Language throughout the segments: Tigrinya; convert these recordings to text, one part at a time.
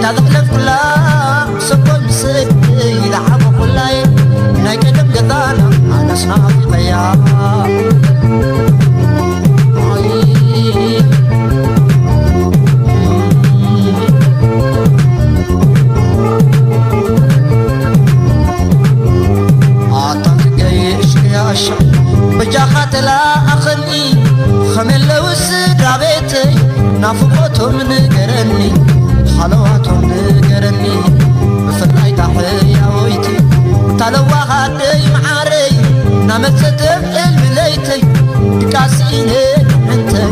ኣዘሕለፍኩላ ሰኮይ ምስለይ ዝዓበኹላይ ናይ ቀደም ገዛና ኣነስ ናፊቐያ። ኣታ ትገይሽ ያሻ በጃኻ ተላኣኸኒ፣ ኸመይ ኣለዉ ስድራ ቤተይ ናፍቖቶም ንገረኒ፣ ሓለዋቶም ንገረኒ። ብፍላይ ታሕያወይቲ ታለዋኻ ኣደይ መዓረይ ናመጸተ እልሚ ለይተይ ድቃስ ኢነ ንዕንተይ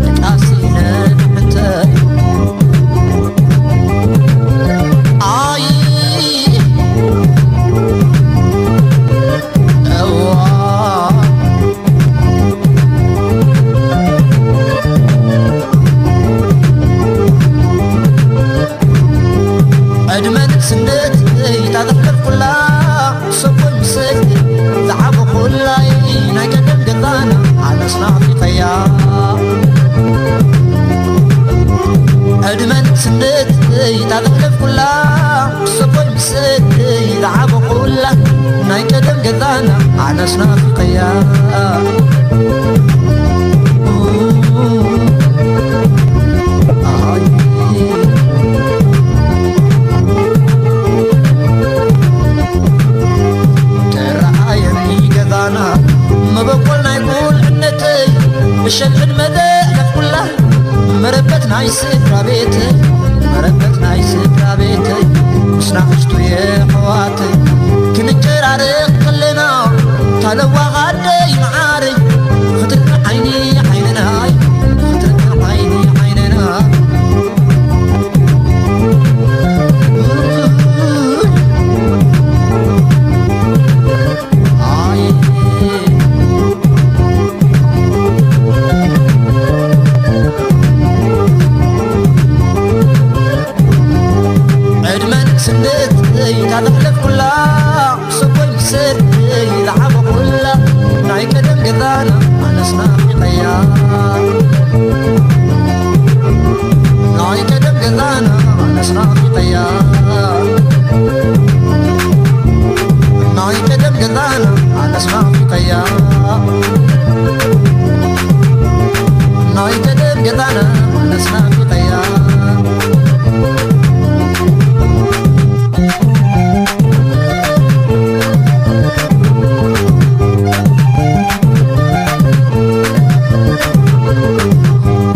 ድቃስ ኢነ ንዕንተይ ኣይ እዋ ዕድመን ስንደት እይታ ዘሕለፍኩላ ሰኮይ ምስል ዝዓበኹላይ ናይ ቀደም ገዛና ኣነስ ናፊቐያ። ዕድመን ስንደት እይታ ዘሕለፍኩላ ሰኮይ ምስል ዝዓበኹላ ናይ ቀደም ገዛና ኣነስ ናፊቐያ። ተረኣየኒ ገዛና መበቆል ናይ ቁልዕነተይ እሸት ዕድመ ዘሕለፍኩላ መረበት ናይ ስድራ ቤተይ መረበት ናይ ስድራ ቤተይ ምስ ናእሽቱ የሕዋተይ ክንጨራረቕ ከለና ታለዋኻ ኣደይ መዓረይ ክትርኢ ዓይኒ ዓይንናይ ክትርኢ ዓይኒ ዓይንናይ ዕድመን ስንደት እይታ ዘሕለፍኩላ ሰኮይ ምስል እይ ዝዓበኹላ ናይ ቀደም ገዛና ኣነስ ናፊቐያ። ናይ ቀደም ገዛና ኣነስ ናፊቐያ። ናይ ቀደም ገዛና ኣነስ ናፊቐያ። ናይ ቀደም ገዛና ኣነስ ናፊቐያ።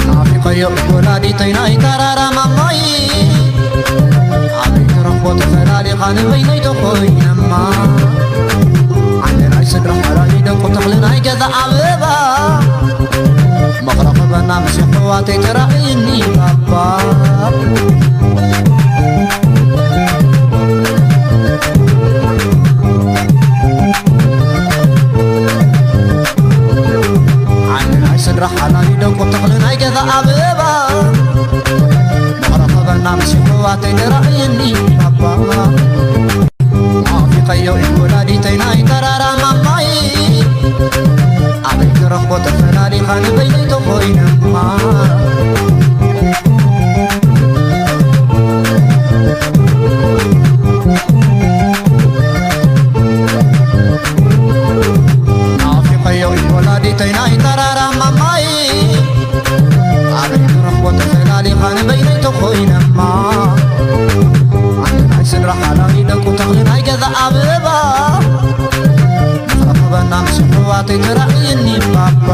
ናፊቐዮ ወላዲተይ ናይ ተራራ ማማይ ኣበይ ክረኽቦ ተፈላሊኻ ንበይነይ ተኾይነማ ዓንዲ ናይ ስድራ ሓላሊ ደቁ ተኽሊ ናይ ገዛ ኣበባ መቕረኽበና ምስ የሕዋተይ ተራእይኒ ባባ ዓንዲ ናይ ስድራ ሓላሊ ደቁ ተኽሊ ናይ ገዛ ኣበባ መቕረኽበና ምስ የሕዋተይ ተራእይኒ ባባ ናፊቐዮ እዩ ወላዲተይ ናይ ተራራ ማማይ ኣበይ ክረኽቦ ተፈላሊኻ ንበይነይ ተኾይነማ ናፊቐዮ እዩ ወላዲተይ ናይ ተራራ ማማይ ኣበይ ክረኽቦ ተፈላሊኻ ንበይነይ ተኾይነማ ዓንዲ ናይ ስድራ ሓላሊ ደቁ ተኽሊ ናይ ገዛ ኣበባ መኽረኽበና ምስ ኣሕዋተይ ተራእይኒ ባባ